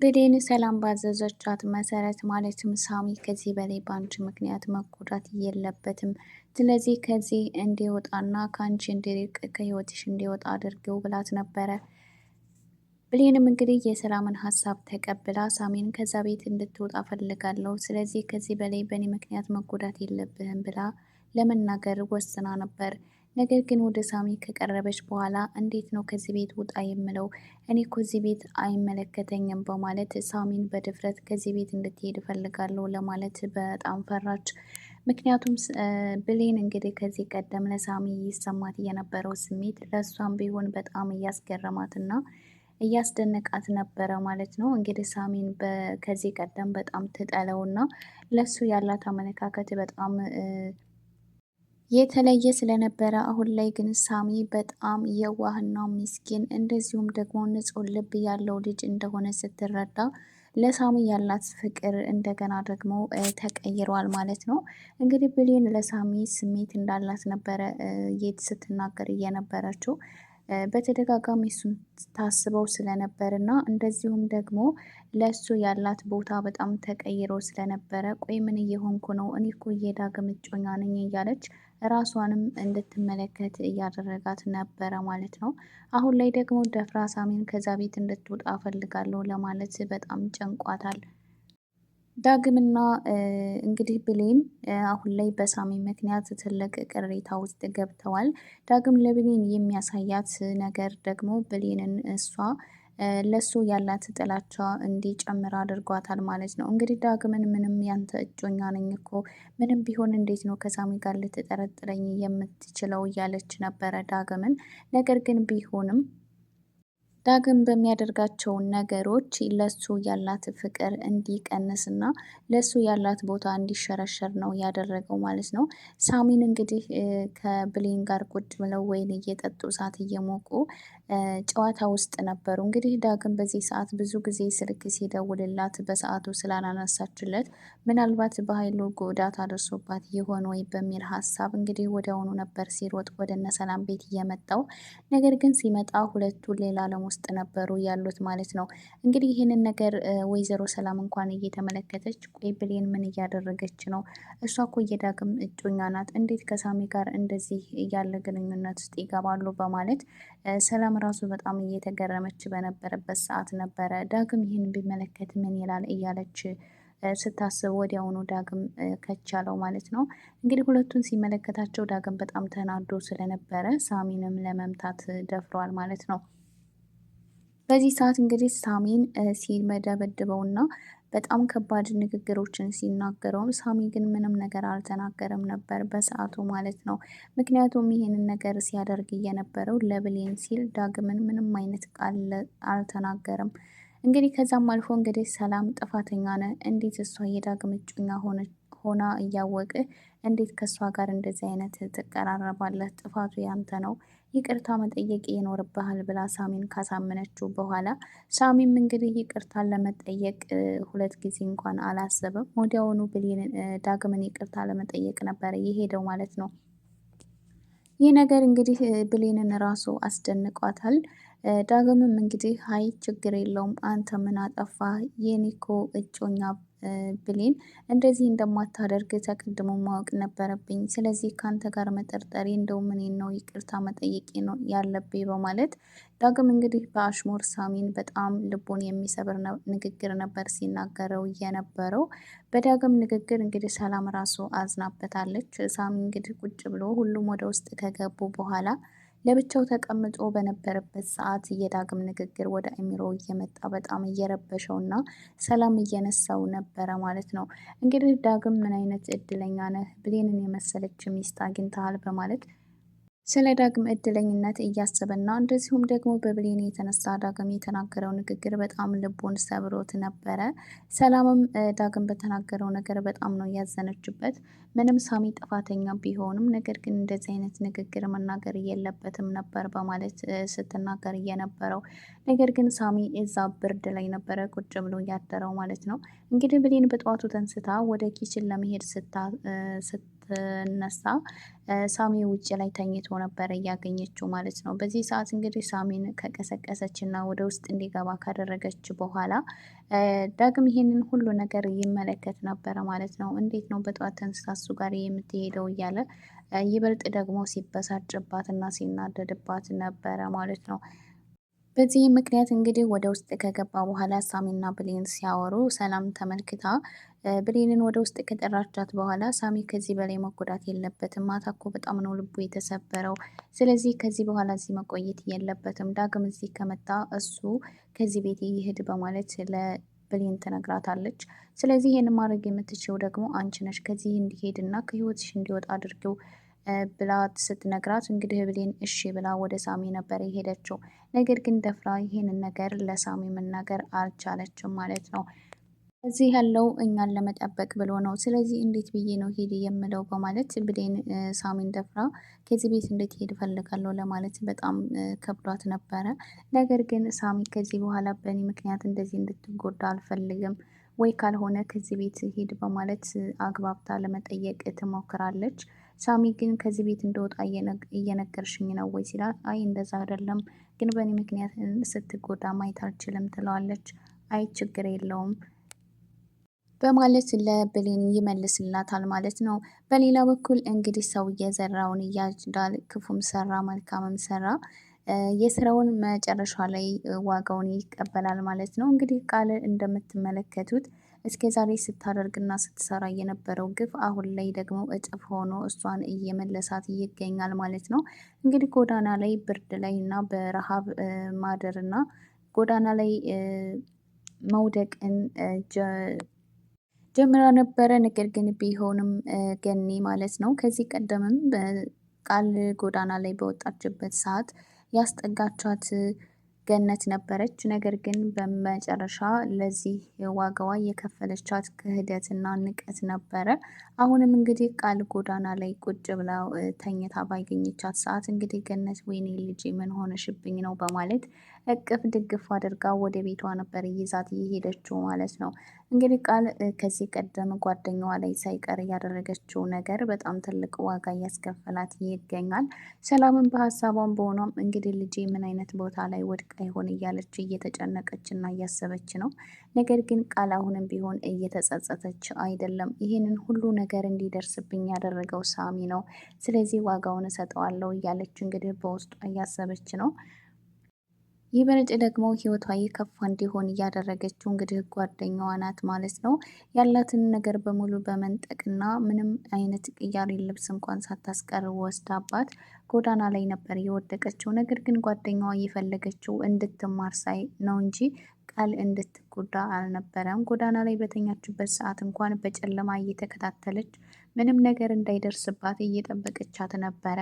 ብሌን ሰላም ባዘዘቻት መሰረት ማለትም ሳሚ ከዚህ በላይ በአንቺ ምክንያት መጎዳት የለበትም፣ ስለዚህ ከዚህ እንዲወጣና ከአንቺ እንዲርቅ ከህይወትሽ እንዲወጣ አድርገው ብላት ነበረ። ብሌንም እንግዲህ የሰላምን ሀሳብ ተቀብላ ሳሚን ከዛ ቤት እንድትወጣ ፈልጋለሁ፣ ስለዚህ ከዚህ በላይ በእኔ ምክንያት መጎዳት የለብህም ብላ ለመናገር ወስና ነበር። ነገር ግን ወደ ሳሚ ከቀረበች በኋላ እንዴት ነው ከዚህ ቤት ውጣ የምለው? እኔ እኮ እዚህ ቤት አይመለከተኝም በማለት ሳሚን በድፍረት ከዚህ ቤት እንድትሄድ እፈልጋለሁ ለማለት በጣም ፈራች። ምክንያቱም ብሌን እንግዲህ ከዚህ ቀደም ለሳሚ ይሰማት የነበረው ስሜት ለእሷም ቢሆን በጣም እያስገረማትና እያስደነቃት ነበረ ማለት ነው። እንግዲህ ሳሚን ከዚህ ቀደም በጣም ትጠለውና ለሱ ያላት አመለካከት በጣም የተለየ ስለነበረ አሁን ላይ ግን ሳሚ በጣም የዋህና ምስኪን እንደዚሁም ደግሞ ንጹሕ ልብ ያለው ልጅ እንደሆነ ስትረዳ ለሳሚ ያላት ፍቅር እንደገና ደግሞ ተቀይሯል ማለት ነው። እንግዲህ ብሌን ለሳሚ ስሜት እንዳላት ነበረ የት ስትናገር እየነበረችው በተደጋጋሚ እሱን ታስበው ስለነበር እና እንደዚሁም ደግሞ ለእሱ ያላት ቦታ በጣም ተቀይሮ ስለነበረ ቆይ ምን እየሆንኩ ነው? እኔ እኮ የዳግም እጮኛ ነኝ እያለች ራሷንም እንድትመለከት እያደረጋት ነበረ ማለት ነው። አሁን ላይ ደግሞ ደፍራ ሳሚን ከዛ ቤት እንድትወጣ እፈልጋለሁ ለማለት በጣም ጨንቋታል። ዳግምና እንግዲህ ብሌን አሁን ላይ በሳሚ ምክንያት ትልቅ ቅሬታ ውስጥ ገብተዋል። ዳግም ለብሌን የሚያሳያት ነገር ደግሞ ብሌንን እሷ ለሱ ያላት ጥላቻ እንዲጨምር አድርጓታል ማለት ነው። እንግዲህ ዳግምን ምንም ያንተ እጮኛ ነኝ እኮ ምንም ቢሆን እንዴት ነው ከሳሚ ጋር ልትጠረጥረኝ የምትችለው እያለች ነበረ ዳግምን። ነገር ግን ቢሆንም ዳግም በሚያደርጋቸው ነገሮች ለሱ ያላት ፍቅር እንዲቀንስና ለሱ ያላት ቦታ እንዲሸረሸር ነው ያደረገው ማለት ነው። ሳሚን እንግዲህ ከብሌን ጋር ቁጭ ብለው ወይን እየጠጡ እሳት እየሞቁ ጨዋታ ውስጥ ነበሩ። እንግዲህ ዳግም በዚህ ሰዓት ብዙ ጊዜ ስልክ ሲደውልላት በሰዓቱ ስላላነሳችለት ምናልባት በኃይሉ ጉዳት አድርሶባት ይሆን ወይ በሚል ሀሳብ እንግዲህ ወዲያውኑ ነበር ሲሮጥ ወደ እነ ሰላም ቤት እየመጣው። ነገር ግን ሲመጣ ሁለቱ ሌላ ዓለም ውስጥ ነበሩ ያሉት ማለት ነው። እንግዲህ ይህንን ነገር ወይዘሮ ሰላም እንኳን እየተመለከተች ቆይ ብሌን ምን እያደረገች ነው? እሷ እኮ የዳግም እጮኛ ናት። እንዴት ከሳሚ ጋር እንደዚህ ያለ ግንኙነት ውስጥ ይገባሉ? በማለት ሰላም ራሱ በጣም እየተገረመች በነበረበት ሰዓት ነበረ ዳግም ይህን ቢመለከት ምን ይላል እያለች ስታስብ ወዲያውኑ ዳግም ከቻለው ማለት ነው። እንግዲህ ሁለቱን ሲመለከታቸው ዳግም በጣም ተናዶ ስለነበረ ሳሚንም ለመምታት ደፍሯል ማለት ነው። በዚህ ሰዓት እንግዲህ ሳሚን ሲመደበድበውና በጣም ከባድ ንግግሮችን ሲናገረውም ሳሚ ግን ምንም ነገር አልተናገረም ነበር በሰዓቱ ማለት ነው። ምክንያቱም ይህንን ነገር ሲያደርግ እየነበረው ለብሌን ሲል ዳግምን ምንም አይነት ቃል አልተናገረም። እንግዲህ ከዛም አልፎ እንግዲህ ሰላም ጥፋተኛ ነህ፣ እንዴት እሷ የዳግም እጮኛ ሆና እያወቀ እንዴት ከእሷ ጋር እንደዚህ አይነት ትቀራረባለህ? ጥፋቱ ያንተ ነው፣ ይቅርታ መጠየቅ ይኖርብሃል ብላ ሳሚን ካሳመነችው በኋላ ሳሚም እንግዲህ ይቅርታን ለመጠየቅ ሁለት ጊዜ እንኳን አላሰበም። ወዲያውኑ ብሌን ዳግምን ይቅርታ ለመጠየቅ ነበረ የሄደው ማለት ነው። ይህ ነገር እንግዲህ ብሌንን ራሱ አስደንቋታል። ዳግምም እንግዲህ አይ ችግር የለውም አንተ ምን አጠፋ የኔ እኮ እጮኛ ብሌን እንደዚህ እንደማታደርግ ተቀድሞ ማወቅ ነበረብኝ። ስለዚህ ከአንተ ጋር መጠርጠሬ እንደው እኔን ነው ይቅርታ መጠየቅ ነው ያለብኝ በማለት ዳግም እንግዲህ በአሽሙር ሳሚን በጣም ልቡን የሚሰብር ንግግር ነበር ሲናገረው የነበረው። በዳግም ንግግር እንግዲህ ሰላም ራሱ አዝናበታለች። ሳሚ እንግዲህ ቁጭ ብሎ ሁሉም ወደ ውስጥ ከገቡ በኋላ ለብቻው ተቀምጦ በነበረበት ሰዓት የዳግም ንግግር ወደ አእምሮ እየመጣ በጣም እየረበሸው እና ሰላም እየነሳው ነበረ ማለት ነው። እንግዲህ ዳግም ምን አይነት እድለኛ ነህ፣ ብሌንን የመሰለች ሚስት አግኝተሃል በማለት ስለ ዳግም እድለኝነት እያሰበና እንደዚሁም ደግሞ በብሌን የተነሳ ዳግም የተናገረው ንግግር በጣም ልቡን ሰብሮት ነበረ። ሰላምም ዳግም በተናገረው ነገር በጣም ነው ያዘነችበት። ምንም ሳሚ ጥፋተኛ ቢሆንም ነገር ግን እንደዚህ አይነት ንግግር መናገር የለበትም ነበር በማለት ስትናገር እየነበረው ነገር ግን ሳሚ እዛ ብርድ ላይ ነበረ ቁጭ ብሎ ያደረው ማለት ነው። እንግዲህ ብሌን በጠዋቱ ተንስታ ወደ kitchen ለመሄድ ስትነሳ ሳሚ ውጭ ላይ ተኝቶ ነበረ እያገኘችው ማለት ነው። በዚህ ሰዓት እንግዲህ ሳሚን ከቀሰቀሰች እና ወደ ውስጥ እንዲገባ ካደረገች በኋላ ዳግም ይሄንን ሁሉ ነገር ይመለከት ነበረ ማለት ነው። እንዴት ነው በጠዋት ተነስታ እሱ ጋር የምትሄደው እያለ ይበልጥ ደግሞ ሲበሳጭባት እና ሲናደድባት ነበረ ማለት ነው። በዚህ ምክንያት እንግዲህ ወደ ውስጥ ከገባ በኋላ ሳሚና ብሌን ሲያወሩ ሰላም ተመልክታ ብሌንን ወደ ውስጥ ከጠራቻት በኋላ ሳሚ ከዚህ በላይ መጎዳት የለበትም፣ ማታ እኮ በጣም ነው ልቡ የተሰበረው። ስለዚህ ከዚህ በኋላ እዚህ መቆየት የለበትም። ዳግም እዚህ ከመጣ እሱ ከዚህ ቤት ይሄድ በማለት ለብሌን ትነግራታለች። ስለዚህ ይህን ማድረግ የምትችው ደግሞ አንቺ ነሽ፣ ከዚህ እንዲሄድና ከህይወትሽ እንዲወጣ አድርጊው ብላ ስትነግራት እንግዲህ ብሌን እሺ ብላ ወደ ሳሚ ነበር የሄደችው። ነገር ግን ደፍራ ይህንን ነገር ለሳሚ መናገር አልቻለችም ማለት ነው። እዚህ ያለው እኛን ለመጠበቅ ብሎ ነው። ስለዚህ እንዴት ብዬ ነው ሄድ የምለው በማለት ብሌን ሳሚን ደፍራ ከዚህ ቤት እንድትሄድ እፈልጋለሁ ለማለት በጣም ከብዷት ነበረ። ነገር ግን ሳሚ ከዚህ በኋላ በእኔ ምክንያት እንደዚህ እንድትጎዳ አልፈልግም ወይ ካልሆነ ከዚህ ቤት ሄድ በማለት አግባብታ ለመጠየቅ ትሞክራለች። ሳሚ ግን ከዚህ ቤት እንደወጣ እየነገርሽኝ ነው ወይ ሲላት፣ አይ እንደዛ አይደለም፣ ግን በእኔ ምክንያት ስትጎዳ ማየት አልችልም ትለዋለች። አይ ችግር የለውም በማለት ለብሌን ይመልስላታል ማለት ነው። በሌላ በኩል እንግዲህ ሰው የዘራውን እያጭዳል። ክፉም ሰራ መልካምም ሰራ የስራውን መጨረሻ ላይ ዋጋውን ይቀበላል ማለት ነው። እንግዲህ ቃል እንደምትመለከቱት እስከ ዛሬ ስታደርግና ስትሰራ የነበረው ግፍ አሁን ላይ ደግሞ እጥፍ ሆኖ እሷን እየመለሳት ይገኛል ማለት ነው። እንግዲህ ጎዳና ላይ ብርድ ላይ እና በረሃብ ማደር እና ጎዳና ላይ መውደቅን ጀምራ ነበረ። ነገር ግን ቢሆንም ገኒ ማለት ነው ከዚህ ቀደምም ቃል ጎዳና ላይ በወጣችበት ሰዓት ያስጠጋቻት ገነት ነበረች። ነገር ግን በመጨረሻ ለዚህ ዋጋዋ የከፈለቻት ክህደትና ንቀት ነበረ። አሁንም እንግዲህ ቃል ጎዳና ላይ ቁጭ ብላ ተኝታ ባገኘቻት ሰዓት እንግዲህ ገነት ወይኔ ልጄ ምን ሆነሽብኝ ነው በማለት እቅፍ ድግፍ አድርጋ ወደ ቤቷ ነበር ይዛት እየሄደችው ማለት ነው። እንግዲህ ቃል ከዚህ ቀደም ጓደኛዋ ላይ ሳይቀር ያደረገችው ነገር በጣም ትልቅ ዋጋ እያስከፈላት ይገኛል። ሰላምን በሀሳቧን በሆኗም እንግዲህ ልጄ ምን አይነት ቦታ ላይ ወድቃ ይሆን እያለች እየተጨነቀች እና እያሰበች ነው። ነገር ግን ቃል አሁንም ቢሆን እየተጸጸተች አይደለም። ይህንን ሁሉ ነገር እንዲደርስብኝ ያደረገው ሳሚ ነው፣ ስለዚህ ዋጋውን እሰጠዋለሁ እያለች እንግዲህ በውስጧ እያሰበች ነው። ይበልጥ ደግሞ ህይወቷ የከፋ እንዲሆን እያደረገችው እንግዲህ ጓደኛዋ ናት ማለት ነው። ያላትን ነገር በሙሉ በመንጠቅና ምንም አይነት ቅያሬ ልብስ እንኳን ሳታስቀር ወስዳባት ጎዳና ላይ ነበር የወደቀችው። ነገር ግን ጓደኛዋ እየፈለገችው እንድትማር ሳይ ነው እንጂ ቃል እንድትጎዳ አልነበረም። ጎዳና ላይ በተኛችበት ሰዓት እንኳን በጨለማ እየተከታተለች ምንም ነገር እንዳይደርስባት እየጠበቀቻት ነበረ።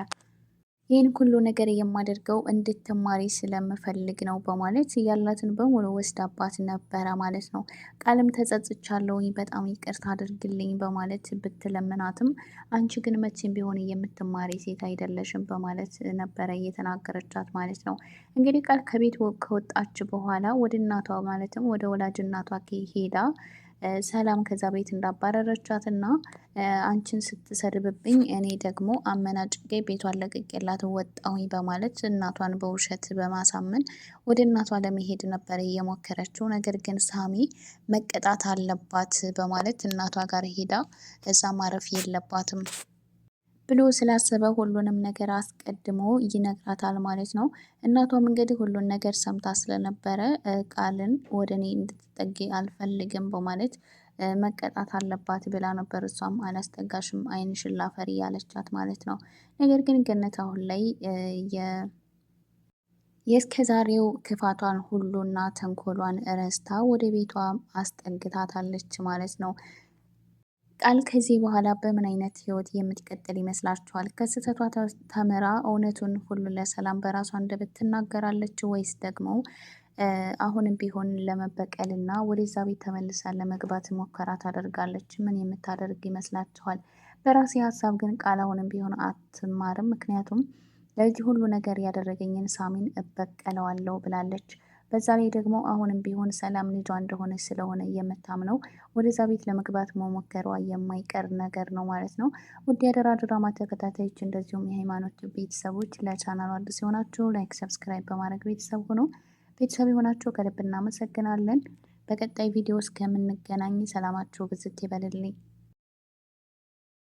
ይህን ሁሉ ነገር የማደርገው እንድትማሪ ስለምፈልግ ነው በማለት ያላትን በሙሉ ወስዳባት ነበረ ማለት ነው። ቃልም ተጸጽቻለሁኝ በጣም ይቅርታ አድርግልኝ በማለት ብትለምናትም አንቺ ግን መቼም ቢሆን የምትማሪ ሴት አይደለሽም በማለት ነበረ እየተናገረቻት ማለት ነው። እንግዲህ ቃል ከቤት ከወጣች በኋላ ወደ እናቷ ማለትም ወደ ወላጅ እናቷ ሄዳ ሰላም ከዛ ቤት እንዳባረረቻት እና አንቺን ስትሰድብብኝ እኔ ደግሞ አመናጭቄ ቤቷን ለቅቄላት ወጣሁኝ በማለት እናቷን በውሸት በማሳመን ወደ እናቷ ለመሄድ ነበር እየሞከረችው። ነገር ግን ሳሚ መቀጣት አለባት በማለት እናቷ ጋር ሄዳ እዛ ማረፍ የለባትም ብሎ ስላሰበ ሁሉንም ነገር አስቀድሞ ይነግራታል ማለት ነው። እናቷም እንግዲህ ሁሉን ነገር ሰምታ ስለነበረ ቃልን ወደ እኔ እንድትጠጊ አልፈልግም በማለት መቀጣት አለባት ብላ ነበር። እሷም አላስጠጋሽም ዓይንሽን ላፈር እያለቻት ማለት ነው። ነገር ግን ገነት አሁን ላይ የእስከዛሬው ክፋቷን ሁሉና ተንኮሏን ረስታ ወደ ቤቷ አስጠግታታለች ማለት ነው። ቃል ከዚህ በኋላ በምን አይነት ህይወት የምትቀጥል ይመስላችኋል? ከስህተቷ ተምራ እውነቱን ሁሉ ለሰላም በራሷ አንደበት ትናገራለች ወይስ ደግሞ አሁንም ቢሆን ለመበቀል እና ወደዛ ቤት ተመልሳ ለመግባት ሙከራ ታደርጋለች? ምን የምታደርግ ይመስላችኋል? በራሴ ሀሳብ ግን ቃል አሁንም ቢሆን አትማርም። ምክንያቱም ለዚህ ሁሉ ነገር ያደረገኝን ሳሚን እበቀለዋለሁ ብላለች። በዛ ላይ ደግሞ አሁንም ቢሆን ሰላም ልጇ እንደሆነ ስለሆነ የምታምነው ወደዛ ቤት ለመግባት መሞከሯ የማይቀር ነገር ነው ማለት ነው። ውድ የአደራ ድራማ ተከታታዮች እንደዚሁም የሃይማኖት ቤተሰቦች ለቻናሉ አዲስ የሆናችሁ like፣ subscribe በማድረግ ቤተሰብ ሆኖ ቤተሰብ የሆናችሁ ከልብ እናመሰግናለን። በቀጣይ ቪዲዮ እስከምንገናኝ ሰላማችሁ ብዝት ይበልልኝ።